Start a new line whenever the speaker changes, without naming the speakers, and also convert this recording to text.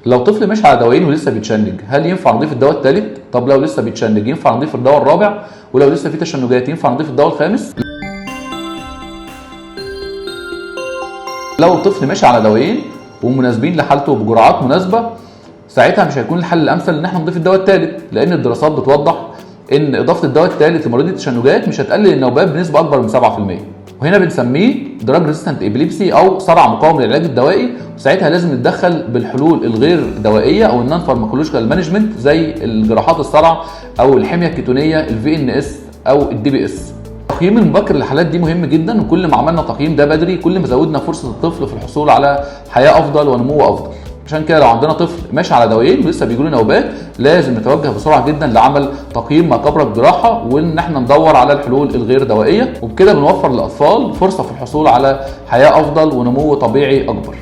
لو طفل ماشي على دوايين ولسه بيتشنج، هل ينفع نضيف الدواء الثالث؟ طب لو لسه بيتشنج ينفع نضيف الدواء الرابع؟ ولو لسه في تشنجات ينفع نضيف الدواء الخامس؟ لو الطفل ماشي على دوايين ومناسبين لحالته بجرعات مناسبة، ساعتها مش هيكون الحل الامثل ان احنا نضيف الدواء الثالث، لان الدراسات بتوضح ان اضافه الدواء الثالث لمريض التشنجات مش هتقلل النوبات بنسبة اكبر من 7%، وهنا بنسميه drug resistant epilepsy او صرع مقاوم للعلاج الدوائي. وساعتها لازم نتدخل بالحلول الغير دوائية او ال non pharmacological management زي الجراحات الصرع او الحمية الكيتونيه ال VNS او ال DBS. التقييم المبكر للحالات دي مهم جدا، وكل ما عملنا تقييم ده بدري كل ما زودنا فرصة الطفل في الحصول على حياة افضل ونمو افضل. عشان كده لو عندنا طفل ماشي على دوايين ولسه بيجيله نوبات، لازم نتوجه بسرعة جدا لعمل تقييم ما قبل الجراحة، وان احنا ندور على الحلول الغير دوائيه، وبكده بنوفر للاطفال فرصة في الحصول على حياة افضل ونمو طبيعي اكبر.